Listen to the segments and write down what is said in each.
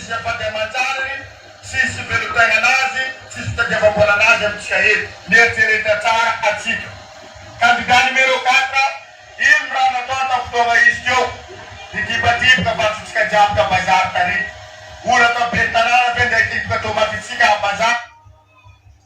Tsisy afady aman-janany, tsisy velon-tainana azy, tsisy fitadiavam-bolana azy amintsika eto. Mieritrereta tsara atsika. Candidat numéro 4, ino raha natao tam fotoagna izy teo? Nitibatiboka fa tsy tsika jiaby ta bazary tary. Ora tao ben'ny tanàna ve ndeha hitiboka tomatitsika a bazary?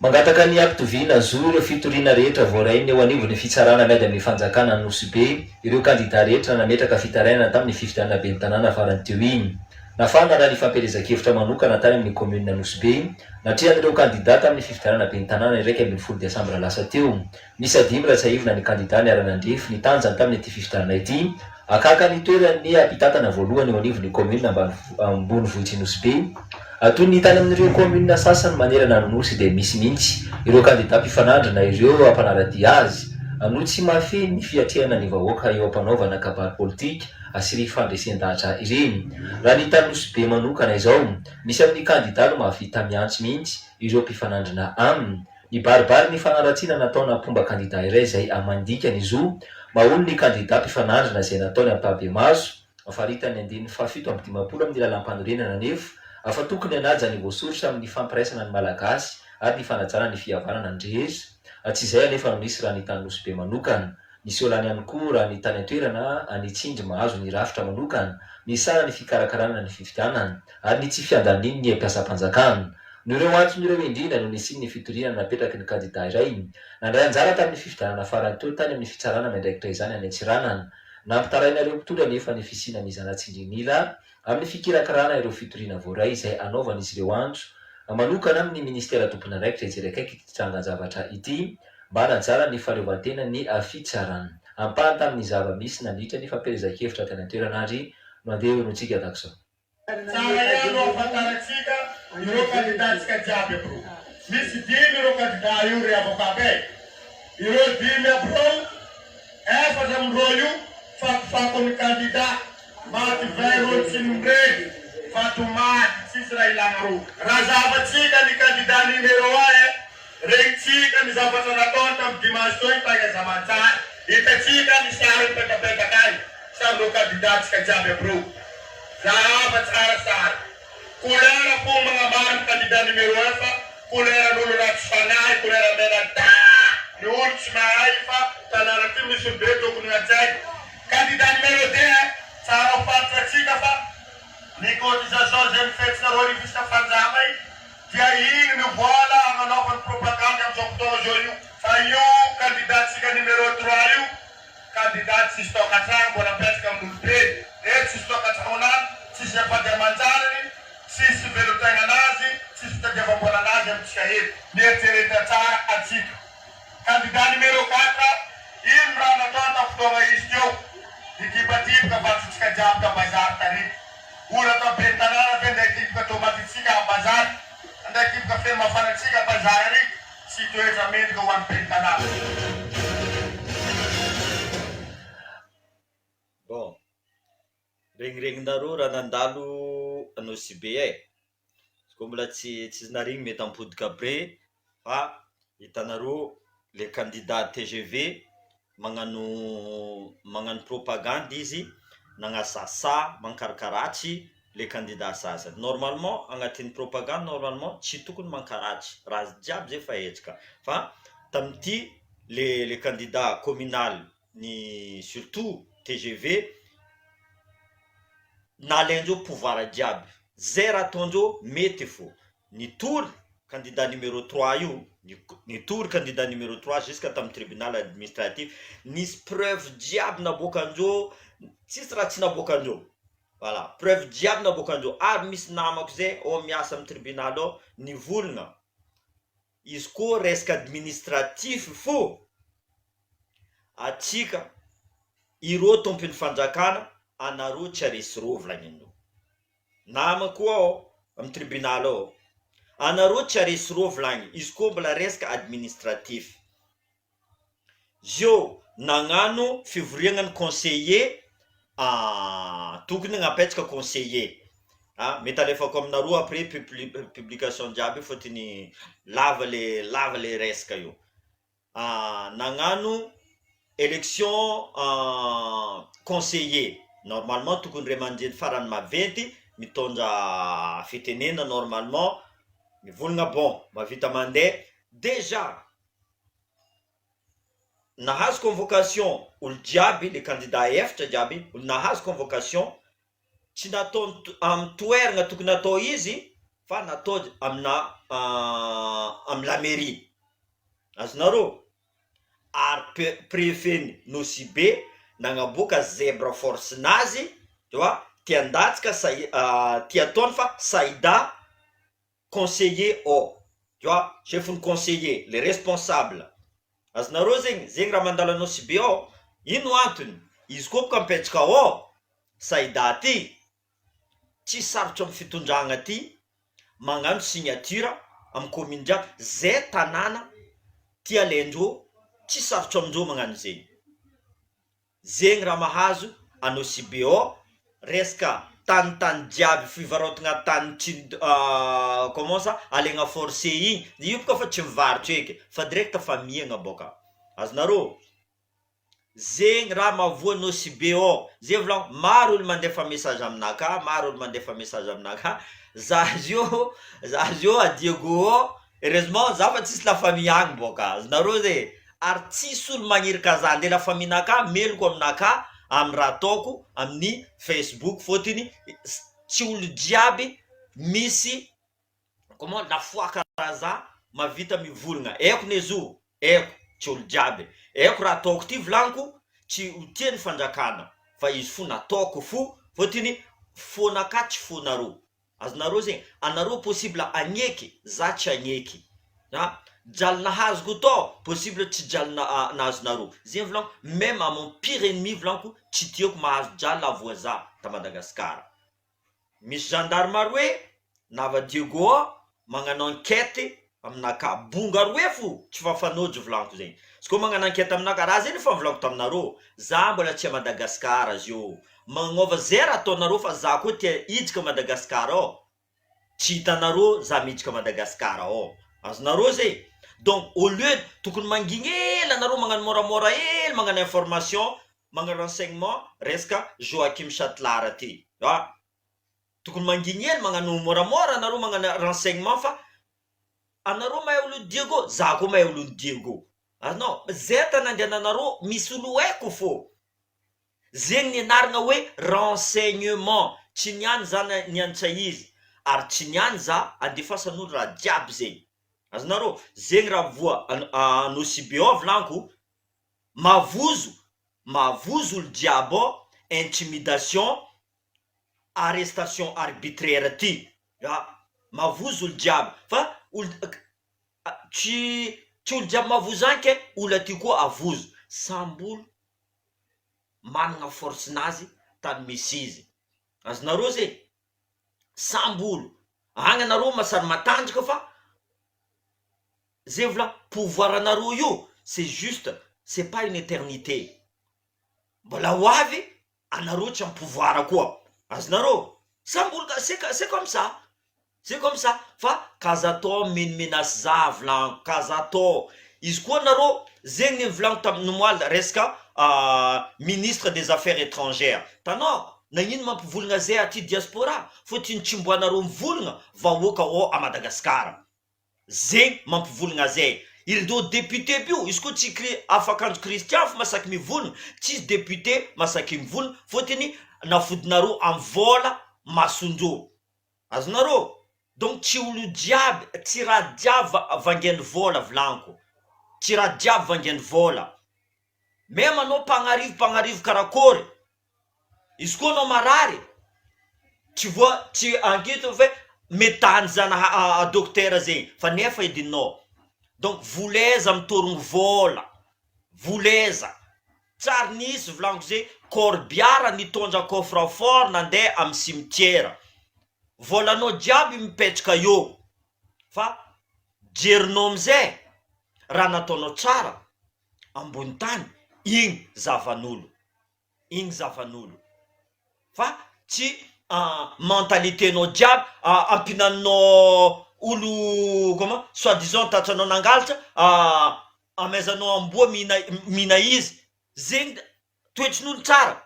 Mangataka ny hampitoviana zo ireo fitoriana rehetra voarain'ny eo anivon'ny fitsarana miady amin'ny fanjakana Anosibe ireo kandida rehetra nametraka fitarainana tamin'ny fifidianana ben'ny tanàna farany teo iny. Nafana raha ny fampielezan-kevitra manokana tany amin'ny kaominina Anosibe, natrehan'ireo kandida tamin'ny fifidianana ben'ny tanàna 11 desambra lasa teo. Miisa dimy raha tsiahivina ny kandida niara-nandrefy ny tanjany tamin'ity fifidianana ity, akaka ny toeran'ny mpitantana voalohany eo anivon'ny kaominina ambonivohitr'i Nosy Be. Toy ny tany amin'ireo kaominina sasany manerana ny Nosy dia misy mihitsy ireo kandida mpifanandrina ireo mpanara-dia azy no tsy mahafehy ny fiatrehana ny vahoaka eo am-panaovana kabary politika sy fandresen-dahatra ireny. Raha ny tany Nosy Be manokana izao, misy amin'ny kandida no mahavita miantso mihitsy ireo mpifanandrina aminy. Nibaribary ny fanaratsiana nataona mpomba kandida iray izay mandika ny zo maha olon'ny kandida mpifanandrina izay nataony ampahibemaso. Faritan'ny andininy faha-57 amin'ny lalàmpanorenana anefa fa tokony hanaja ny voasoritra amin'ny fampiraisana ny Malagasy ary ny fanajana ny fihavanana ny rehetra. Tsy izay anefa no nisy raha ny tany Nosy Be manokana. Niseho lany ihany koa raha ny tany an-toerana ny tsindry mahazo ny rafitra manokana misahana ny fikarakarana ny fifidianana ary ny tsy fiandanian'ny mpiasam-panjakana. Noho ireo antony ireo indrindra no nisian'ny fitoriana napetraky ny kandida iray nandray anjara tamin'ny fifidianana farany teo tany amin'ny fitsarana miandraikitra izany any Antsiranana. Nampitaraina ireo mpitory anefa ny fisiana mizana tsindrin'ila amin'ny fikirakirana ireo fitoriana voaray izay anaovan'izy ireo antso manokana amin'ny minisitera tompon'andraikitra hijery akaiky ity trangan-javatra ity mba hanajana ny fahaleovantenan'ny fitsarana. Ampahany tamin'ny zava-misy nandritra ny fampielezan-kevitra tany an-toerana ary no andeha henointsika tahaka izao. Tsara ihany no ahafantarantsika ireo candidat-tsika jiaby aby reo. Misy dimy ireo candidat io ry avocat be. Ireo dimy aby reo, efatra amindreo io fakofakon'ny candidat maty vay reo tsy nomreny fa tomaty tsisy raha ilana reo. Raha zavatsika ny candidat numéro un eh. Rentsika ny zavatra nataony tamin'ny dimanche teo iny tany Azamantsara. Hitantsika ny sary mipetapetaka any, sarin'ireo candidat-tsika jiaby aby ireo. Zahava tsara sary. Couleur fo magnambara ny candidat numéro un fa couleur-n'olo ratsy fagnahy, couleur mena da! Ny olo tsy mahay fa tanàna ty misy olo be tokony hajaina. Candidat numéro deux, tsara ho fantatsika fa ny cotisation zay nifetsinareo Rufisque Fanjava iny, Dia iny no vola agnanaovany propagande amizao fotoagna zao io. Fa io candidat tsika numéro trois io candidat tsisy tokatragno mbola mipetraka amin'olobe eto tsisy tokatragnonany tsisy afady amanjanany tsisy velontegnanazy tsisy fitadiavambolanazy amitsika eto. Mieritrereta tsara atsika. Candidat numéro quatre ino raha nataony tam fotoagna izy teo nitibatiboka fa tsy tsika jiaby ta bazary tary. Ora tao ben'ny tanàna ve ndray tiboka tomatitsika a bazary ndray tiboka feno mafana tsika a bazary ary tsy toetra mendrika ho an'ny ben'ny tanàna. Bon, regniregninareo raha nandalo Anosibe e, izy koa mbola tsy tsy narigny mety hampodika après fa hitanareo le candidat tgv magnano magnano propagande izy nagnasasa mankarakaratsy le candidat sasany, normalement agnatin'ny propagande normalement tsy tokony mankaratsy raha jiaby zay fa hetsika fa tamin'ity le le candidat communal ny surtout tgv nalaindreo pouvoir jiaby zay raha ataondreo mety fô nitory candidat numéro trois io nitory candidat numéro trois jusque tamin'ny tribunal administratif nisy preuve jiaby naboakandreo tsisy raha tsy naboakandreo voilà preuve jiaby naboakandreo ary misy namako zay ao miasa amin'ny tribunal ao nivolagna izy koa resaka administratif fô atsika ireo tompon'ny fanjakana anareo tsy aresy reo volagninareo Namako ao am tribunal ao anareo tsy aresy reo vilagny izy koa mbola resaka administratif zio nagnano fivoriagna ny conseiller tokony agnapetsaka conseiller a mety alefako aminareo après publication jiaby fôtony lava le lava le resaka io. Nagnano election conseiller normalement tokony ray aman-dreny farany maventy. mitondra fitenena normalement mivolagna bon mahavita mandeha déjà nahazo convocation olo jiaby le candidat efatra jiaby olo nahazo convocation tsy nataony amy toerana tokony atao izy fa natao amina amy la mairie azonareo ary préfet Nosy Be nagnaboaka zebra force nazy tu vois tia andatsaka sa tia ataony fa Saïda conseiller ao, tu vois, chef ny conseiller le responsable azonareo zegny zegny raha mandalo Nosy Be ao. Ino antony izy koa boka mipetraka ao Saïda ty tsy sarotra amy fitondragna ty magnano signature amy commune jiaby zay tanàna tia alaindreo, tsy sarotra amindreo magnano zegny. Zegny raha mahazo Nosy Be ao resaka tanitany jiaby, fivarotana tany tsy comment ça alaigna forcé igny io boka fa tsy mivarotro eky fa direct fa miagna boka azonareo. Zegny raha mahavoa Nosy Be ao zay volagno. Maro olo mandefa message aminaka, maro olo mandefa message aminaka za zio za zio a Diego ao. Heureusement za fa tsisy la famille agny boka azonareo zay ary tsisy olo magnirika za andeha la famille naka meloko aminaka amy raha ataoko amin'ny Facebook fôtony tsy olo jiaby misy comment la foi karaha za mahavita mivolagna haiko nezo haiko tsy olo jiaby haiko raha ataoko ty volagniko tsy ho tia ny fanjakana fa izy fo nataoko fo fôtony fônaka tsy fônareo azonareo zegny anareo possible agneky za tsy agneky a jaly nahazoko tao possible tsy jaly nahazonareo zegny volagniko. Même à mon pire ennemi volagniko tsy tiako mahazo jaly avoa za ta Madagasikara misy gendarme aroe nava Diego ao magnano enquête aminaka bonga aroe fo tsy fafanôjo volagniko zegny izy koa magnano enquête aminaka raha zegny efa volagniko taminareo za mbola tsy a Madagasikara zio magnova zay raha ataonareo fa za koa tia hiditra Madagasikara ao tsy hitanareo za miditra Madagasikara ao azonareo zay. Donc au lieu tokony manginy hely anareo magnano moramora hely magnano information magnano renseignement resaka Joachim Chatelard ty a tokony manginy hely magnano moramora anareo magnano renseignement fa anareo mahay olo Diego za koa mahay olo Diego azonao zay tany andehananareo misy olo haiko fô zegny ny anarana hoe renseignement tsy niany za nianatra izy ary tsy niany za andefasan'olo raha jiaby zegny azonareo zegny raha voa Nosy Be ao volaniko mavozo mavozo olo jiaby ao intimidation arrestation arbitraire ty a mavozo olo jiaby fa olo tsy olo jiaby mavozo any ke olo aty koa avozo samby olo manana force nazy tany misy izy azonareo zay samby olo agny anareo masary matanjaka fa zay vola pouvoir anareo io c'est juste, c'est pas une éternité mbola ho avy anareo tsy amy pouvoir koa azonareo samby olo c'est comme ça, c'est comme ça fa kaza atao menimenasy za volaniko kaza atao izy koa nareo zegny ny volaniko tamin'ny moaly resaka ministre des affaires étrangères tanao nagnino mampivolagna zay aty diaspora fôtony tsy mboanareo mivolagna vahoaka ao a Madagasikara zegny mampivolagna zay ireo député bio izy koa tsy cri afakanjo Kristian fo masaky mivolagna tsisy député masaky mivolagna fôtony nafodinareo amy vola masondreo azonareo. Donc tsy olo jiaby tsy raha jiaby vangainy vola volaniko tsy raha jiaby vangainy vola même anao mpagnarivo mpagnarivo karakory izy koa anao marary tsy voa tsy ankito fe metany zana docteur zegny fa nefa edinao. Donc voleza mitorogno vola voleza tsary nisy volaniko zay corbiara nitondra coffre fort nandeha amy cimetière volanao jiaby mipetraka eo fa jerinao amizay raha nataonao tsara ambony tany igny zavan'olo igny zavan'olo fa tsy mentalité-nao jiaby ampinaninao olo comment soi disant tratranao nangalatra amaizanao amboa mihina mihina izy zegny toetrin'olo tsara.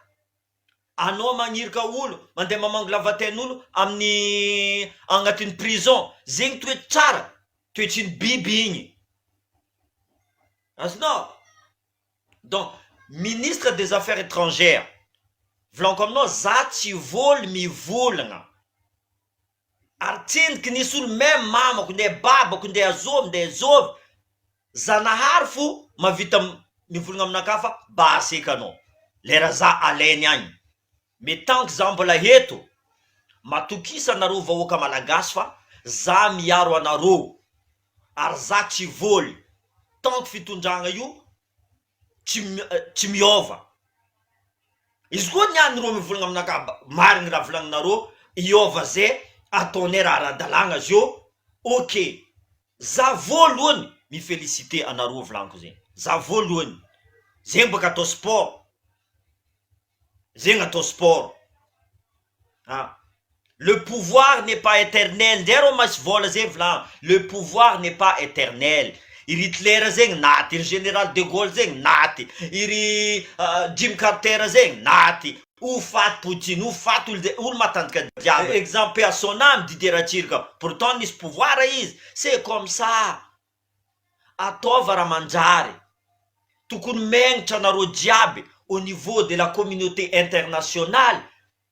Anao magnirika olo mandeha mamango lavaten'olo amin'ny agnatin'ny prison zegny toetry tsara toetry ny biby igny azonao donc ministre des affaires étrangères volaniko aminao za tsy voly mivolagna Ary tsendriky nisy olo meme mamako nde babako nde azovy nde azovy zanahary fo mavita mivolagna aminakahy fa basy eky anao lera za alainy agny mais tant que za mbola eto matokisa anareo vahoaka malagasy fa za miaro anareo ary za tsy voly tant que fitondragna io tsy tsy miôva Izy koa niany reo mivolagna aminakahy marigny raha volagninareo hiôva ze ataonay raha ara-dalàgna zio ok za voalohany mi felicite anareo volagniko zegny za voalohany zegny baka atao sport zegny atao sport Ah le pouvoir n'est pas eternel ndray rô masy vôla zay volagno le pouvoir n'est pas eternel i ry Hitler zegny naty, i ry général de Gaulle zegny naty, i ry Jim Carter zegny naty, ho faty Poutine, ho faty olo zay olo matanjaka jiaby, exemple paix à son âme Didier Ratsiraka pourtant nisy pouvoir izy, c'est comme ça, ataova raha manjary, tokony megnitra anareo jiaby au niveau de la communauté internationale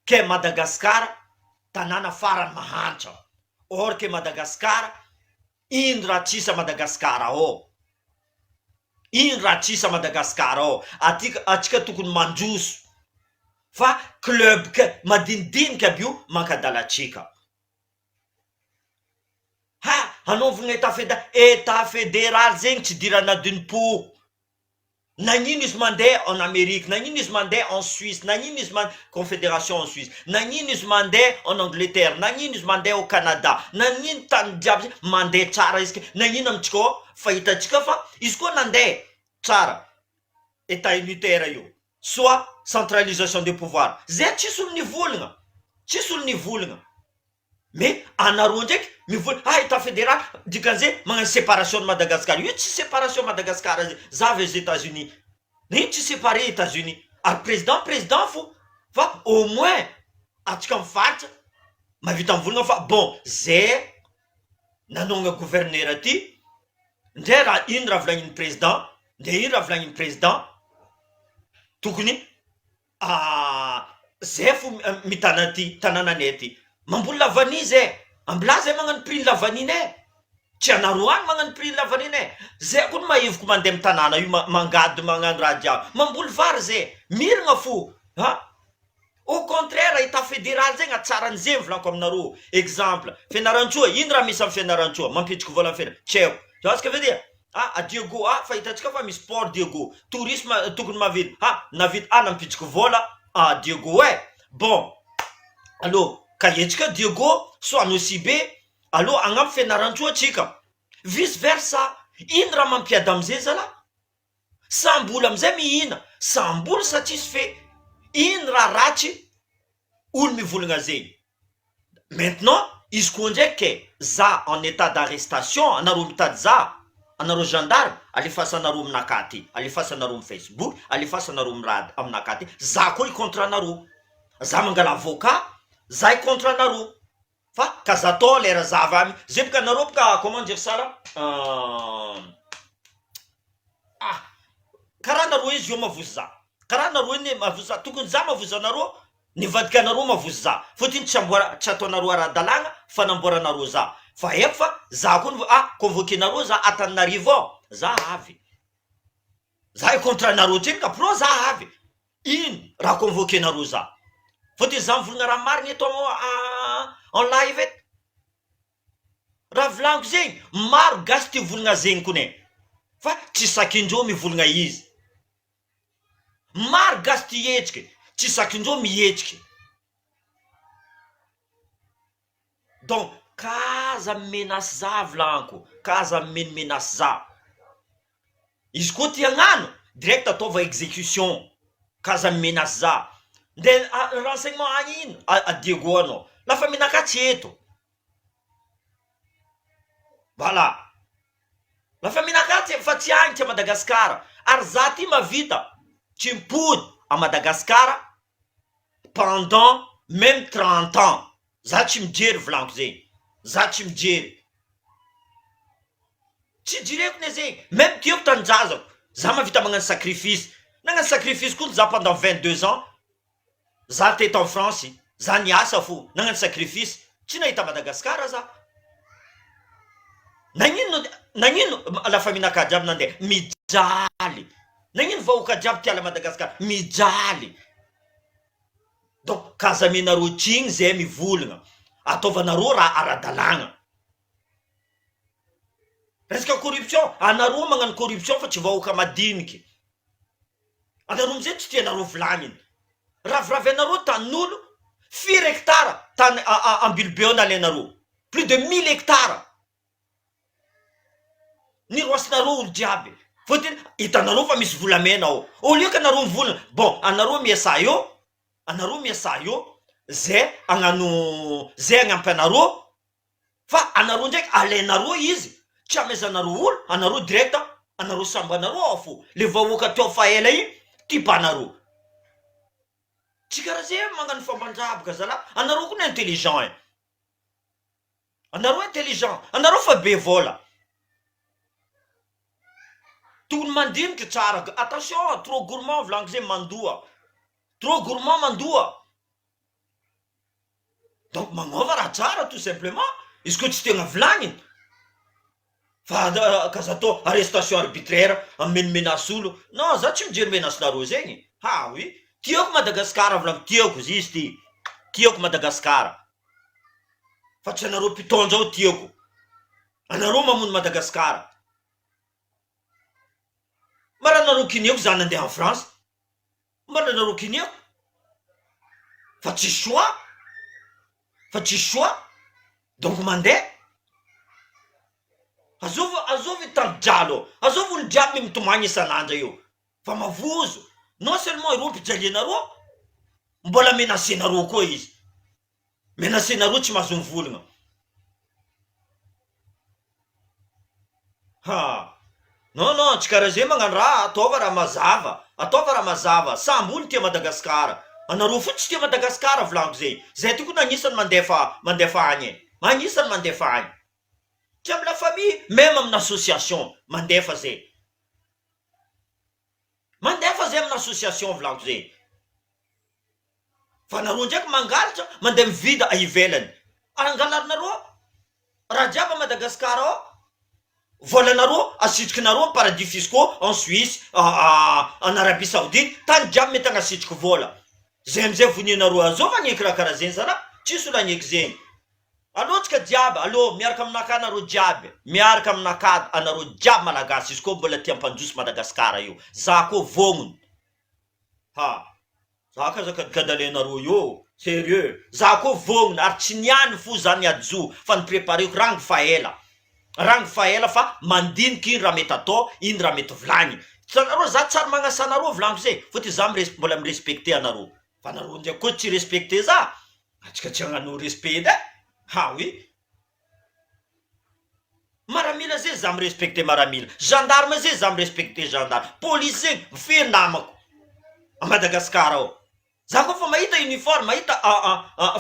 que Madagascar tanàna farany mahantra or que Madagascar ino raha tsisy a Madagascar ao ino raha tsisy a Madagascar ao aty atsika tokony mandroso fa club ke madinidinika aby io mankadala atsika ha hanaovana etat feda etat federal zegny tsy idirana adin'ny-po Nagnino izy mandeha en Amerique, nagnino izy mandeha en Suisse, nagnino izy man- confederation en Suisse, nagnino izy mandeha en Angleterre, nagnino izy mandeha au Canada, nagnino tany jiaby zay mandeha tsara izy ke nagnino amintsika ao fa hitantsika fa izy koa nandeha tsara etat unitaire io soit centralisation de pouvoir zay tsisy olo nivolagna, tsisy olo nivolagna. Mais anareo ndraiky mivola ah etat federal dikan'izay magnano separation ny Madagascar io tsy separation Madagascar zay za avy aux Etats Unis ino tsy separé Etats Unis ary président président fo fa au moins atsika amy faritra mahavita mivolagna fa bon zay nanongana gouverneur ty ndray raha ino raha volagnin'ny président ndre ino raha volagnin'ny président tokony Ah zay fo mitana ty tanananay ty mamboly la vanille zay ambilà zay magnano prix ny la vanille nay tsy anareo any magnano prix ny la vanille nay zay koa ny mahevoko mandeha amy tanàna io mangady magnano raha jiaby mamboly vary zay miragna fo ah au contraire etat federal zegny hatsaran'izay volaniko aminareo exemple Fianarantsoa ino raha misy amy Fianarantsoa mampidriky vola amy fiana tsy haiko tu vois ce que veut dire Ah a Diego ah fa hitantsika fa misy port Diego tourisme tokony mahavita ah nahavita ah nampidriky vola ah Diego eh bon allo ka hetsika Diego soit Nosy Be allo agnampy Fianarantsoa tsika vice versa ino raha mampiady amizay zalah samby olo amizay mihina samby olo sa tsisy fe ino raha ratsy olo mivolagna zegny maintenant izy koa ndraiky ke za en etat d'arrestation anareo mitady za anareo gendarme alefasanareo aminakahy aty alefasanareo amy facebook alefasanareo amy raha aminakahy aty za koa hi contre anareo za mangala avocat za hi contre anareo fa ka za atao lera za avy any zay boka anareo boka comment dire ça là ah karaha anareo izy io mavozo za karaha anareo iny mavozo za tokony za mavozo anareo Nivadika anareo mavozo za fotony tsy amboara tsy ataonareo ara-dalàgna fanamboaranareo za fa haiko fa za koa ny ah convoquer nareo za Antananarivo ao za avy za i contre anareo ty ka pro za avy ino raha convoquer nareo za fotony za mivolagna raha marigny eto en live eto raha volagniko zegny maro gasy tia volagna zegny kone fa tsy sakindreo mivolagna izy Maro gasy tia hihetsika e, tsy zakindreo mihetsika donc k'aza mi-menace za volaniko, k'aza mi-menace za, izy koa tia hagnano direct ataova execution, k'aza mi-menace za, nde renseignement agny ino a Diego anao, la famille nakahy tsy eto, voilà. La famille nakahy tsy fa tsy agny tsy à Madagascar ary za ty mavita tsy mipody à Madagascar. pendant même 30 ans za tsy mijery volaniko zegny za tsy mijery tsy jereko ne zegny même tiako tanindrazako za mahavita magnano sacrifice nagnano sacrifice koa za pendant 22 ans za teto en France za niasa fo nagnano sacrifice tsy nahita Madagascar za nagnino nagnino la famille nakahy jiaby nandeha mijaly nagnino vahoaka jiaby tiala Madagascar mijaly donc ka aza amenareo tsigny zay mivolagna ataovanareo raha ara-dalàgna resaka corruption anareo magnano corruption fa tsy vahoaka madiniky anareo amizay tsy tianareo volagniny raviravy anareo tanin'olo firy hectare tany Ambilobe ao nalainareo plus de 1000 hectares ny roasinareo olo jiaby fôtony hitanareo fa misy volamena ao au lieu que anareo mivolagna bon anareo miasa eo anareo miasa eo zay hagnano zay hagnampy anareo fa anareo ndraiky alainareo izy tsy amezanareo olo anareo direct anareo samby anareo ao fo le vahoaka teo fa ela igny tipanareo tsy karaha zay magnano fomban-draboka zalahy anareo koa ny intelligent e anareo intelligent anareo fa be vola tokony mandiniky tsara attention trop gourmand volaniko zay mandoa trop gourmand mandoa donc magnova raha tsara tout simplement izy koa tsy tegna volagniny fa kaza atao arrestation arbitraire amy menace olo non za tsy mijery menace nareo zegny ha oui tiako Madagasikara volaniko tiako izy ty tiako Madagasikara fa tsy anareo mpitondra ao tiako anareo mamono Madagasikara mba raha nareo kiniako za nandeha en France mba raha nareo kiniako fa tsisy choix fa tsisy choix donc mandeha azovy azovy tany jalo azovy olo jiaby mitomagny isan'andra io fa mavozo non seulement ireo mpijalianareo mbola menacenareo koa izy menacenareo tsy mahazo mivolagna ha non non tsy karaha zay magnano raha ataova raha mazava ataova raha mazava samby olo tia Madagasikara anareo fo tsy tia Madagasikara volaniko zay zay tokony agnisany mandefa mandefa agny e agnisany mandefa agny tsy amy la famille même amin'ny association mandefa zay mandefa zay amin'ny association volaniko zay fa anareo ndraiky mangalatra mandeha mivida ivelany angalarinareo raha jiaby a Madagasikara ao volanareo asitrikinareo amy paradis fiscaux en Suisse en Arabie Saoudite tany jiaby mety agnasitriky vola zay amizay vonianareo azova agneky raha karaha zegny zala tsisy olo agneky zegny aloha jiaby aloha miaraka aminaka anareo jiaby miaraka aminaka anareo jiaby malagasy izy koa mbola tia ampandroso Madagasikara io za koa vognony ha za kazakadikadalenareo io sérieux za koa vognony ary tsy niany fo za niady fa niprepareko rango fa ela rango fa ela fa mandiniky ino raha mety atao ino raha mety volagny hitanareo za tsary magnasa anareo volaniko zay fôtony za mires- mbola mirespecte anareo fa anareo ndraiky koa tsy respecte za atsika tsy hagnano respect edy e ha oui maramila zay za mirespecte maramila gendarme zay za mirespecte gendarme polisy zegny firy namako a Madagasikara ao za koa fa mahita uniforme mahita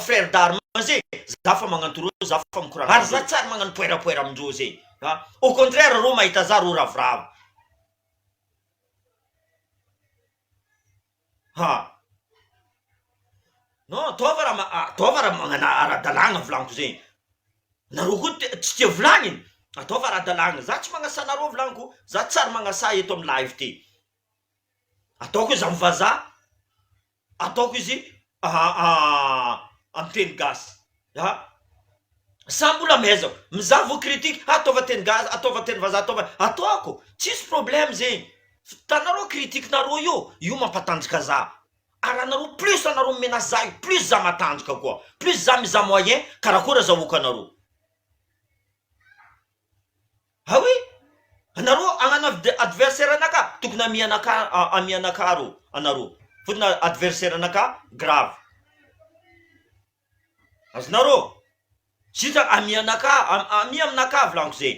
frère d'arme zay za fa magnanto reo za fa mikoragna ary za tsary magnano poerapoera amindreo zay a au contraire reo mahita za reo ravoravo ha non ataova raha ma- ataova raha magnano ara-dalàgna volaniko zegny nareo koa te- tsy tia volagniny ataova ara-dalàgna za tsy magnasa anareo volaniko za tsary magnasa eto amy live ty ataoko izy amy vazaha ataoko izy amy teny gasy a samby olo amezako mizaha vo critique ataova teny gasy ataova teny vazaha ataova ataoko tsisy problème zegny tanareo critique nareo io io mampatanjaka za ary anareo plus anareo menace za io plus za matanjaka koa plus za mizaha moyen karakory azahoako anareo ah oui anareo hagnano adversaire anaka tokony amianaka amianaka reo anareo fotony adversaire anaka grave azonareo sitra amianaka ami aminaka volaniko zay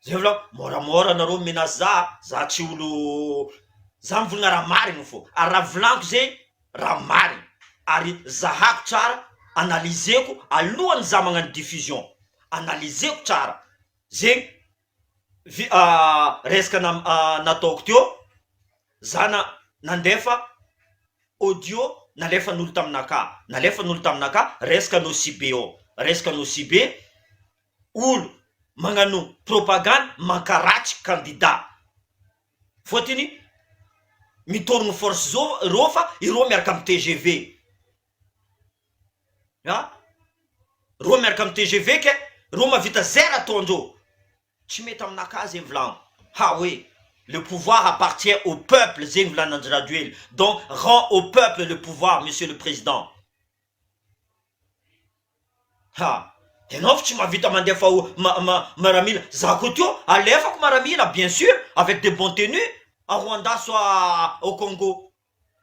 zay volaniko moramora anareo menace za za tsy olo za mivolagna raha marigny fô ary raha volaniko zay raha marigny. Ary zahako tsara, analyser-ko alohan'ny za magnano diffusion, analyser-ko tsara zegny vi- resaka nataoko teo, za na- nandefa audio nalefan'olo taminakahy, nalefan'olo taminakahy resaka Nosy Be ao, resaka Nosy Be, olo magnano propagande mankaratsy candidat. Fôtony mitorogno force zô rô fa irô miaraka am tgv a! Rô miaraka am tgv ke rô mavita zay raha ataondrô, tsy mety aminakahy zegny volagno, ha oe le pouvoir appartient au peuple zegny volanin'i Andry Rajoelina, donc rend au peuple le pouvoir monsieur le président. Ha! Enao fa tsy mahavita mandefa ma ma maramila, za koa teo alefako maramila bien sur avec de bonne tenue à Rwanda soit au Congo,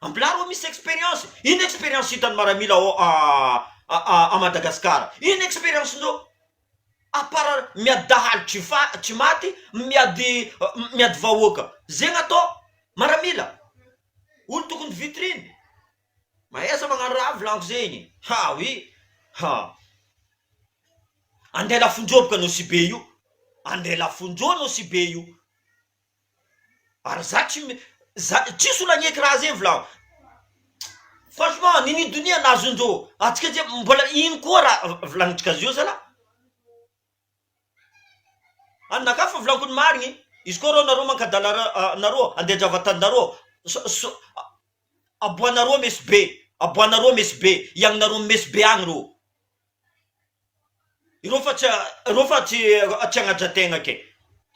ampila reo misy experience, ino experience hitany maramila ao a a Madagascar, ino experience ndreo? À part miady dahalo tsy fa tsy maty, miady miady vahoaka, zegny atao maramila, olo tokony vitrine. Mahaiza magnano raha volaniko zegny ha oui ha Andeha lafondreo boka Nosy Be io andeha lafondreo Nosy Be io ary za tsy za tsisy olo agneky raha zegny volagno franchement nini donia nazondreo atsika jiaby mbola ino koa raha volagnintsika zio zalah. Anaka fa volaniko ny marigny, izy koa rô nareo mankadala nareo andeha handrava taninareo, so so aboanareo meso be, aboanareo meso be, hiagnonareo meso be agny rô, ireo fa tsy ireo fa tsy tsy hagnaja tegna ke,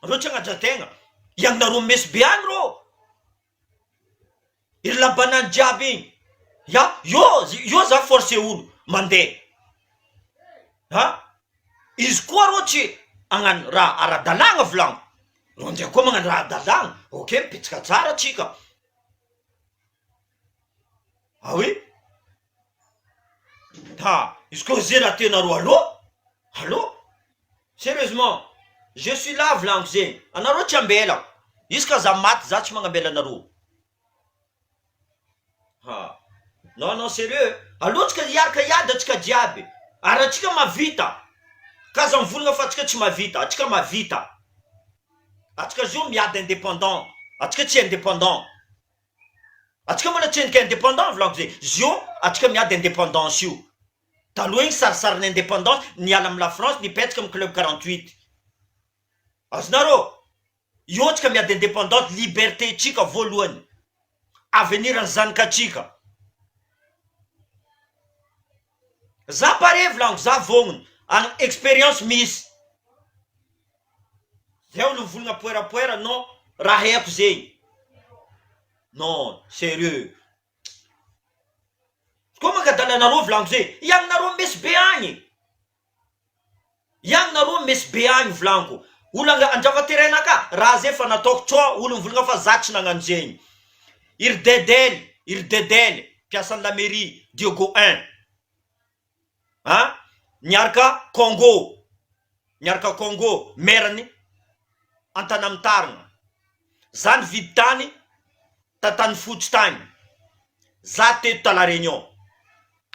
reo tsy hagnaja tegna, hiagnonareo meso be agny rô. Iry labanany jiaby igny ya io io za force olo mandeha a izy koa rô tsy hagnano raha ara-dalàgna volagno rô ndray koa magnano raha ara-dalàgna ok mipitsika tsara atsika ah oui ha izy koa ze raha tianareo alô alô Serieusement je suis là volaniko zegny anareo tsy ambela izy ka za maty za tsy magnambela anareo ha non non serieux aleo tsika hiaraka hiady atsika jiaby ary atsika mavita ka aza mivolagna fa atsika tsy mavita atsika mavita atsika zio miady indépendant atsika tsy indépendant atsika mbola tsy endrika indépendant volaniko zegny zio atsika miady indépendance io Taloha igny sarisarin'ny indépendance niala am la France nipetraka am club 48 azonareo io tsika miady indépendance liberté tsika voalohany avenir ny zanakatsika za pare volaniko za vognona any experience misy zay olo mivolagna poerapoera non raha haiko zegny non sérieux Koa mankadala anareo volaniko zay, iagny nareo mesy be agny, iagny nareo mesy be agny volaniko, olo andrava terrain naka, raha zay fa nataoko tsô olo mivolagna fa za tsy nagnano zegny, iry dedel, iry dedel mpiasan'ny la mairie Diego un, a niaraka Congo, niaraka Congo maire ny Antanamitarina, za nividy tany Tantanifotsy tagny, za teto ta la Réunion,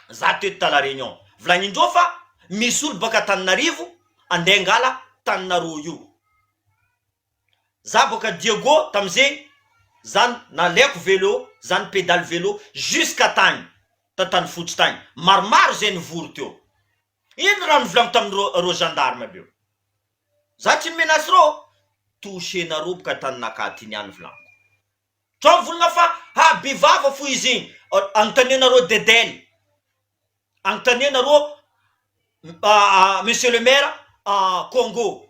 za teto ta la Réunion, volagnindreo fa misy olo baka Antananarivo andeha angala taninareo io, za boka Diego tamizegny za nalaiko vélo za ni pedale vélo jusqu'à tagny Tantanifotsy tagny, maromaro zay nivory teo, ino raha nivolagno tamin'ireo reo gendarme aby io, za tsy ni menace reo, toucher-nareo boka taninakahy ty niany volagniko. Sao mivolagna fa ha be vava fo izy igny, anontanianareo Dedel, anontanianareo monsieur le maire Congo,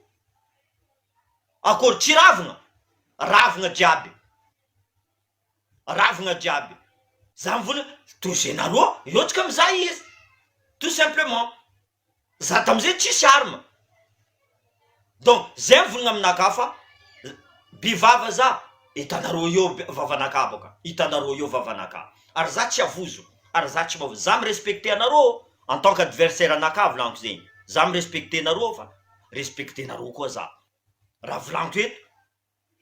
akory tsy ravigna? Ravigna jiaby, ravigna jiaby, za mivolagna toucher-nareo eo tsika mizaha izy tout simplement. Za tamizay tsisy arme donc zay mivolagna aminakahy fa be vava za hitanareo eo vavanakahy boka hitanareo eo vavanakahy ary za tsy avozo ary za tsy mavozo za mi respecter anareo en tant qu'adversaire anakahy volagniko zegny za mi respecter nareo fa respecter nareo koa za raha volagniko eto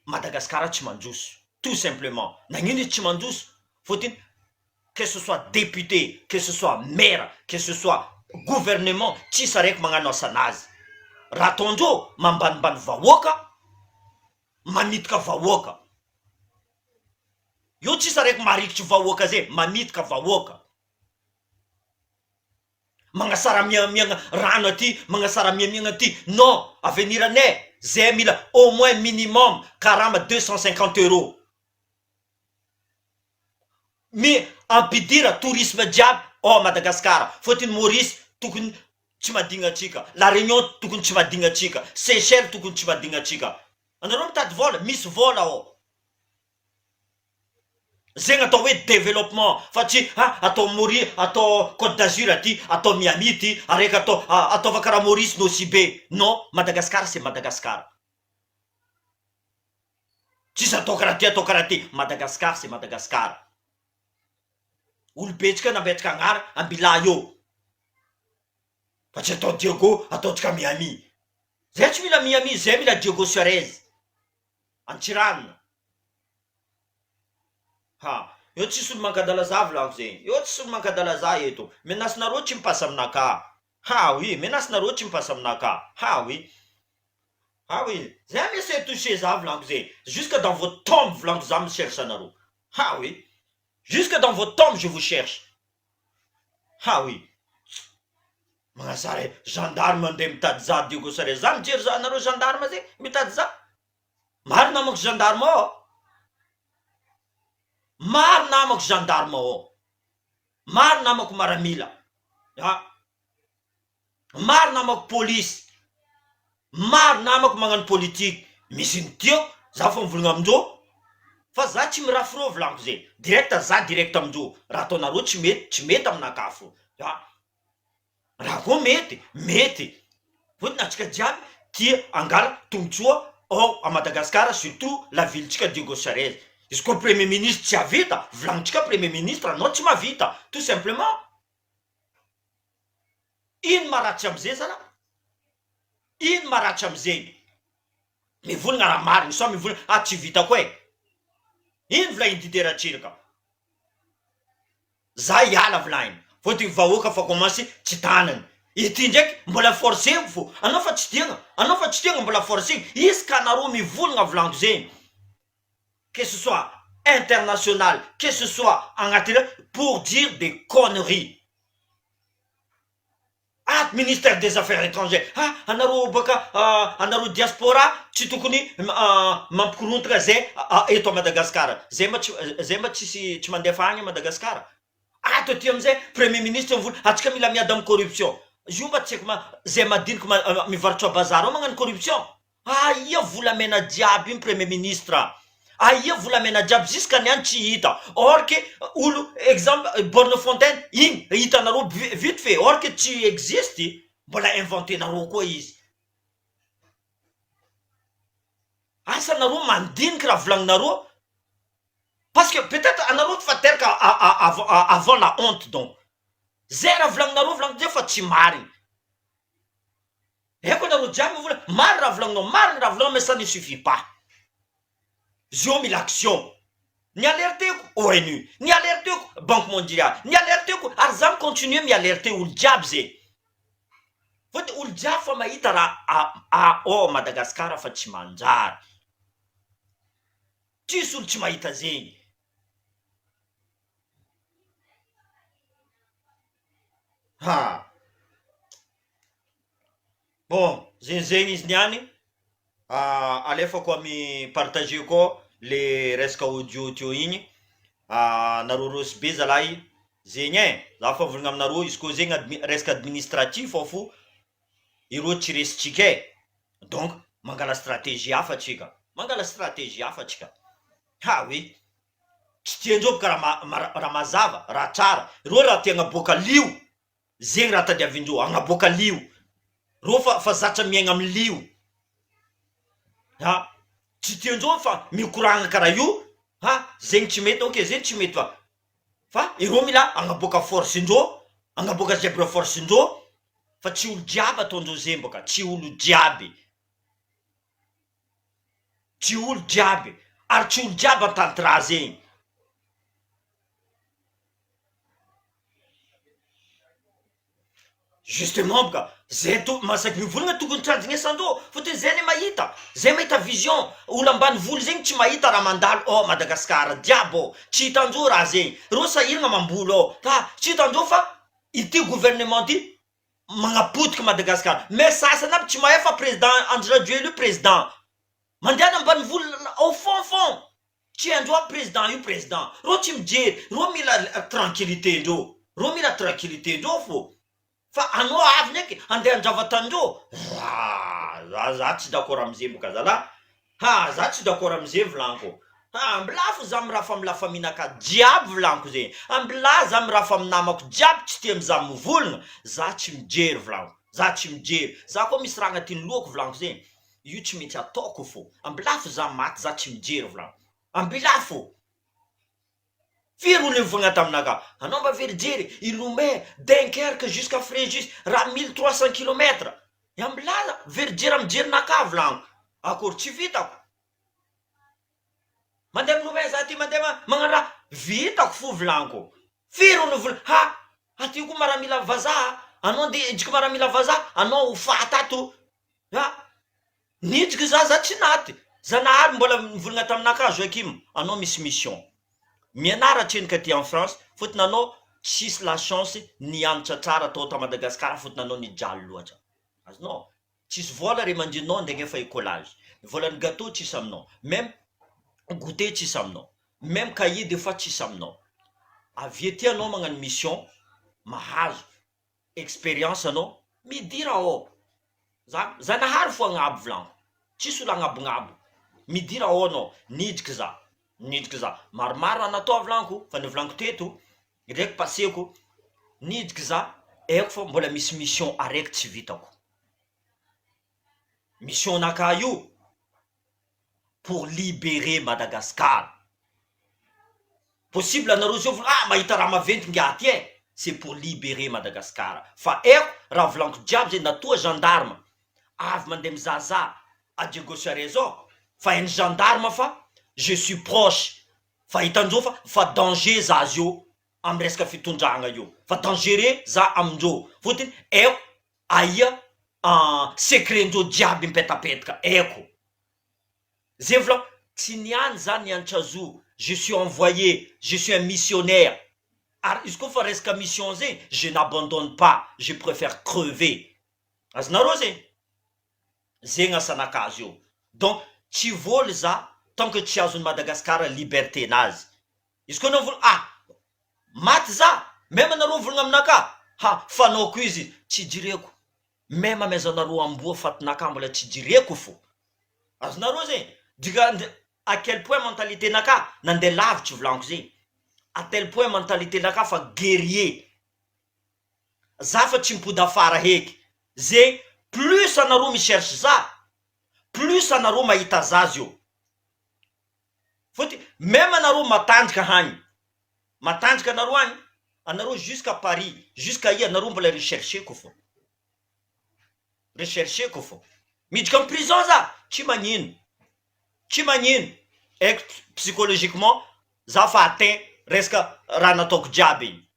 Madagascar tsy mandroso tout simplement nagnino izy tsy mandroso fôtony. Que ce soit député, que ce soit maire, que ce soit gouvernement tsisy araiky magnano asanazy. Raha ataondreo mambanimbany vahoaka, mamitika vahoaka. Io tsisy araiky marikitry vahoaka zay, mamitika vahoaka. Magnasara miamiagna rano aty, magnasara miamiagna aty, non, avenir anay zay mila au moins minimum karama 250 euros. Mi ampidira tourisme jiaby ao Madagascar fôtony Maurice tokony tsy madigna atsika, la Réunion tokony tsy madigna atsika, Seychelles tokony tsy madigna atsika. Anareo mitady vôla, misy vôla ao. Zegny atao hoe développement fa tsy ha atao Maurice, atao Côte d'Azur aty, atao Miami aty, araiky atao ataova karaha Maurice Nosy Be, non Madagascar c'est Madagascar. Tsisy atao karaha ty atao karaha ty, Madagascar c'est Madagascar. Olobe tsika nametraka agnara ambilahy eo fa tsy atao Diego ataontsika Miami. Zay tsy mila Miami, zay mila Diego Suarez Antsiranana. Ha, eo tsisy olo mankadala za volagno zegny, eo tsisy olo mankadala za eto, menace nareo tsy mi-passe aminakahy, ha oui, menace nareo tsy mi-passe aminakahy, ha oui. Ah oui, zay mi essayer toucher za volaniko zay, jusque dans vos tombes volaniko za mi cherche anareo, ah oui, jusque dans vos tombes je vous cherche, ah oui, magnazara e, gendarme andeha mitady za Diego Suarez, za mijery za anareo gendarme zay mitady za, maro namako gendarme ao, maro namako gendarme ao, maro namako maramila, ah. Maro namako polisy, maro namako magnano politique, misy ny tiako, za fa mivolagna amindreo fa za tsy mirafy reo volaniko zay, direct za direct amindreo, raha ataonareo tsy mety, tsy mety aminakahy fô, a raha koa mety, mety, fôtony antsika jiaby tia angala tombotsoa ao à Madagascar surtout la ville tsika Diego Suarez, izy koa premier ministre tsy havita, volagnintsika premier ministre anao tsy mahavita tout simplement. Ino maratsy amizay zala? Ino maratsy amizegny? Mivolagna raha marigny sao mivolagna ah tsy vitako e! Ino volagniny Didier Ratsiraka? Za hiala volagniny, fôtony vahoaka fa commence tsy tanany, ity ndraiky mbola forcegny fô, anao fa tsy tiagna, anao fa tsy tiagna mbola forcegny, isaka anareo mivolagna volagniko zegny, que ce soit international, que ce soit agnaty pour dire des conneries. Ah ministère des affaires étrangères ah anareo baka anareo diaspora tsy tokony mampikorontana zay eto à Madagascar zay mba tsy zay mba tsisy tsy mandefa agny à Madagascar ato aty amizay premier ministre mivola atsika mila miady amy corruption io mba tsy haiko ma zay madiniky mivarotra bazary ao magnano corruption Aia volamena jiaby iny premier ministre a! Aia volamena jiaby jusqu'à niany tsy hita or que olo exemple borne fontaine iny hitanareo vite fait or que tsy existe mbola inventenareo koa izy. Asa nareo mandiniky raha volagninareo parce que peut etre anareo efa teraka avant la honte donc zay raha volagninareo volagninareo fa tsy marigny. Haiko nareo jiaby mivola marina raha volagninao marina raha volagninao mais ça ne suffit pas zio mila action ny alerteko ONU ny alerteko banque mondiale ny alerteko ary za mi continuer mi alerter olo jiaby zegny fôtony olo jiaby fa mahita raha ao Madagascar fa tsy manjary tsisy olo tsy mahita zegny. Ha! Bon, zegny zegny izy niany, alefako amy partager-ko ao le resaka audio teo igny, nareo rôsy be zalahy zegny e, za fa mivolagna aminareo izy koa zegny admi- resaka administratif ao fo ireo tsy resintsika e, donc mangala stratégie hafa tsika, mangala stratégie hafa tsika, ha oui. Tsy tiandreo boka raha ma- raha mazava, raha tsara, reo raha te hagnaboaka lio, zegny raha tadiavindreo, hagnaboaka lio, reo fa fa zatra miaigna amy lio, ha tsy tiandreo fa mikoragna karaha io, ha zegny tsy mety, ok zegny tsy mety fa fa ireo mila hagnaboaka force ndreo, hagnaboaka zebra force ndreo, fa tsy olo jiaby ataondreo zegny boka, tsy olo jiaby. Tsy olo jiaby ary tsy olo jiaby antanty raha zegny. Justement boka zay to masaky mivolagna tokony tranjignesandreo fotony zay anie mahita zay mahita vision olo ambanivolo zegny tsy mahita raha mandalo ao Madagascar jiaby ao tsy hitandreo raha zegny reo sahiragna mamboly ao ka tsy hitandreo fa ity gouvernement ty magnapotiky Madagascar mais sasany aby tsy mahay fa président Andry Rajoelina io président mandehana ambanivolo au fond fond Tsy haindreo aby président io président reo tsy mijery reo mila tranquillité ndreo reo mila tranquillité ndreo fô fa anao avy ndraiky andeha handrava tanindreo ah za za tsy d'accord amizay boka zalah ha za tsy d'accord amizay volaniko ha mbilà fo za mirafa amy la famille naka jiaby volaniko zegny mbilà za mirafa amy namako jiaby tsy tia mizaha mivolagna za tsy mijery volaniko za tsy mijery za koa misy raha agnatin'ny lohako volaniko zegny Io tsy mety ataoko fô. Ambilafo za maty za tsy mijery vlan. Ambilafo! Firy olo nivogna taminaka? Anao mba very jery, i Lomé, Dunkerque jusqu'à Fréjus, raha 1300 kilomètres. Ambilala, very jery amy jerinaka vlan. Akory tsy vitako. Mandeha milomay za ty mandeha magnano raha, vitako fo volaniko. Firy olo nivola, ha! Aty koa maramila vazaha, anao ndeha hidriky maramila vazaha, anao ho faty ato. Ha! Nidriky za, za tsy naty. Zanahary mbola nivolagna taminakahy Joachim, anao misy mission. Mianara atrenika aty en France, fotony anao tsisy la chance nianatra tsara tao ta Madagascar fotony anao nijaly loatra. Azonao? Tsisy vola ray aman-dreninao andeha agnefa écolage, ny volan'ny gâteau tsisy aminao, même goûter tsisy aminao, même cahier des fois tsisy aminao, avy ety anao magnano mission mahazo expérience anao midira ao, za Zanahary fo agnabo volaniko, tsisy olo agnabognabo, midira ao anao, nidriky za, nidriky za, maromaro raha natao volaniko fa nivolaniko teto, ndraiky paseko, nidriky za, haiko fa mbola misy mission araiky tsy vitako. Mission nakahy io pour liberer Madagascar. Possible anareo zao ah mahita raha maventy ngiahy ty eh, c'est pour liberer Madagascar. Fa haiko raha volaniko jiaby zay na toa gendarme avy mandeha mizahazaha à Diego Suarez ao fa hain'ny gendarme fa je suis proche fa hitandreo fa fa danger za zio amy resaka fitondragna io fa dangereux za amindreo fotony haiko aia secret ndreo jiaby mipetapetaka haiko zay vola tsy niany za nianatra zo je suis envoyé je suis un missionnaire ary izy koa fa resaka mission zay je n'abandonne pas je prefère crever azonareo zay zegny asanakazy io donc tsy voly za tant que tsy azon'i Madagascar liberté nazy Izy koa anao mivolagna ah maty za meme anareo mivolagna aminakahy ha fanaoko izy tsy jireko meme amaizanareo amboa fatinakahy mbola tsy jireko fo azonareo zegny dika à quel point mentalité nakahy nandeha lavitry volaniko zegny à tel point mentalité nakahy fa guerrier za fa tsy mipody afara heky zegny plus anareo mi cherche za plus anareo mahita za zio. Fôtony meme anareo matanjaka hagny, matanjaka anareo agny, anareo jusqu'à Paris, jusqu'à ia anareo mbola rechercher-ko fô, rechercher-ko fô, miditra am prison za tsy magnino, tsy magnino, haiko psychologiquement za fa atteint resaka raha nataoko jiaby igny,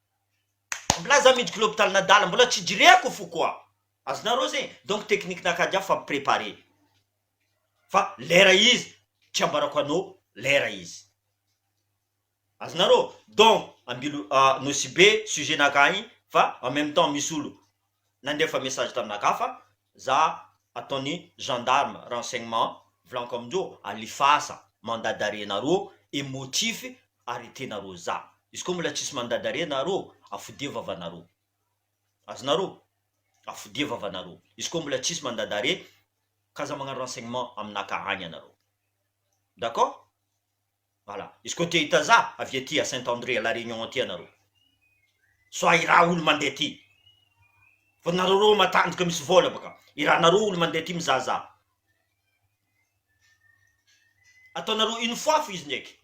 mbola za miditra l'hôpital nadala mbola tsy jireko fo koa, azonareo zegny, donc technique nakahy jiaby fa préparé. Fa lera izy tsy ambarako anao lera izy. Azonareo? Donc ambilo Nosy Be sujet nakahy igny fa en même temps misy olo nandefa message taminakahy fa za ataon'ny gendarme renseignement volaniko amindreo alifasa mandat d'arrêt nareo et motif arrêter nareo za. Izy koa mbola tsisy mandat d'arrêt nareo afodia vavanareo. Azonareo? Afodia vavanareo. Izy koa mbola tsisy mandat d'arrêt K'aza magnano renseignement aminaka agny anareo. D'accord? Voilà. Izy koa te hita za, avy aty à Saint André à la Réunion aty anareo. Soit i raha olo mandeha aty. Fa nareo reo matanjaka misy vôla baka. I raha nareo olo mandeha aty mizahazaha. Ataonareo une fois fo izy ndraiky.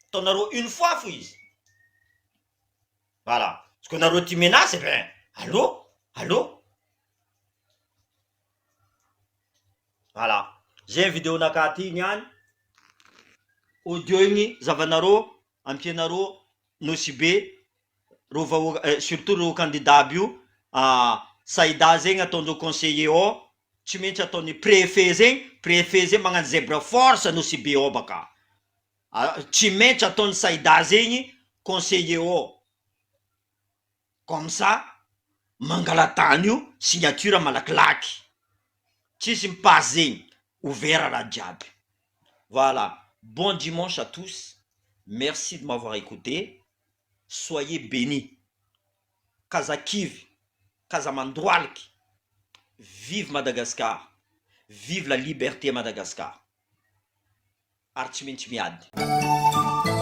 Ataonareo une fois fo izy. Voilà. Izy koa nareo tia menace, eh ben, allô? Allô? Voilà. Zay vidéo nakahy ty niany. Audio igny zavanareo ampianareo Nosy Be. Reo vahoaka surtout reo candidat aby io Saida zegny ataondreo conseiller ao tsy maintsy ataony prefet zegny, prefet zegny magnano zebra force Nosy Be ao baka, tsy maintsy ataony Saida zegny conseiller ao comme ça mangala tany io signature malakilaky tsisy mi-passe zegny ouvert raha jiaby, voilà bon dimanche à tous, merci de m'avoir écouté. Soyez bénis k'aza kivy k'aza mandoaliky vive Madagascar vive la liberté Madagascar ary tsy maintsy miady.